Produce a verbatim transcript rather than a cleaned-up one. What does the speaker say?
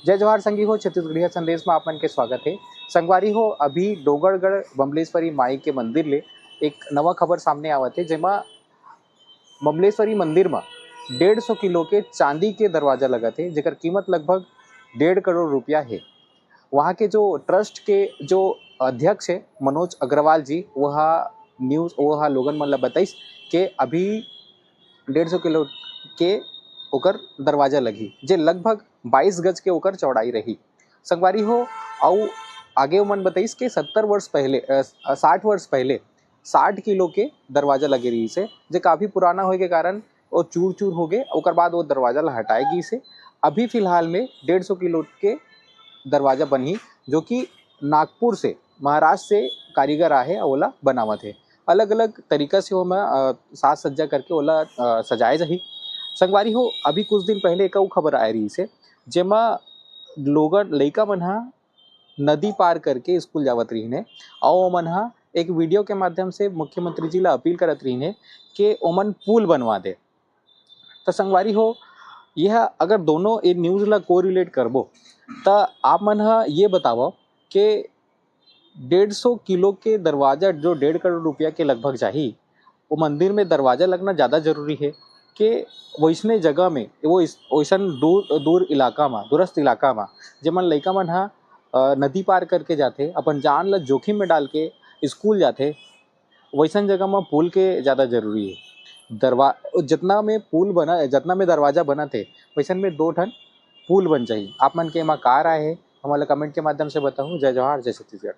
जय जोहार संगी हो, छत्तीसगढ़िया संदेश में आप मन के स्वागत है। संगवारी हो, अभी डोंगरगढ़ बमलेश्वरी माई के मंदिर ले एक नवा खबर सामने आवत है, जेमा बमलेश्वरी मंदिर में डेढ़ सौ किलो के चांदी के दरवाजा लगत है, जेकर कीमत लगभग डेढ़ करोड़ रुपया है। वहाँ के जो ट्रस्ट के जो अध्यक्ष है मनोज अग्रवाल जी, वह न्यूज़, वह लोगन मन ला बताइस के अभी डेढ़ सौ किलो के ओकर दरवाजा लगही, जे लगभग बाईस गज के ओकर चौड़ाई रही। संगवारी हो, अउ आगे ओमन बताइस के सत्तर वर्ष पहले, अ, साठ वर्ष पहले साठ किलो के दरवाजा लगे रहिस हे, जे काफ़ी पुराना होए के कारण वो चूर-चूर हो गए। ओकर बाद वो दरवाजा ला हटाए गिस हे। अभी फिलहाल में डेढ़ सौ किलो के दरवाजा बनही, जो कि नागपुर से, महाराष्ट्र से कारीगर आहे, ओला बनावत हे। अलग-अलग तरीका से ओमा, अ, साज सज्जा करके ओला, अ, सजाए जाही। संगवारी हो, अभी कुछ दिन पहले एक अउ खबर आए रहिस हे, जेमा लोगन, लइका मन ह नदी पार करके स्कूल जावत रहिन हे, अउ ओमन ह एक वीडियो के माध्यम से मुख्यमंत्री जी ला अपील करत रहिन हे कि ओमन पुल बनवा दे। त संगवारी हो, यह अगर दोनों ये न्यूज़ ला कोरिलेट करबो, त आप मन ह ये बतावव कि डेढ़ सौ किलो के दरवाजा, जो डेढ़ करोड़ रुपया के लगभग जाही, वो मंदिर में दरवाजा लगना ज़्यादा जरूरी है कि वैसने जगह में, वो इस, वैसन दूर, दूर इलाका में, दूरस्थ इलाका में, जेमन लइका मन ह, अ, नदी पार करके जाथे, अपन जान ला जोखिम में डाल के स्कूल जाथे, वैसन जगह में पुल के ज़्यादा जरूरी है। दरवा-, जितना में पुल बना, जितना में दरवाजा बनत हे, वैसन में दो ठन पुल बन जाही। आप मन के एमा का राय हे, हमन ला कमेंट के माध्यम से बताहू। जय जोहार, जय छत्तीसगढ़।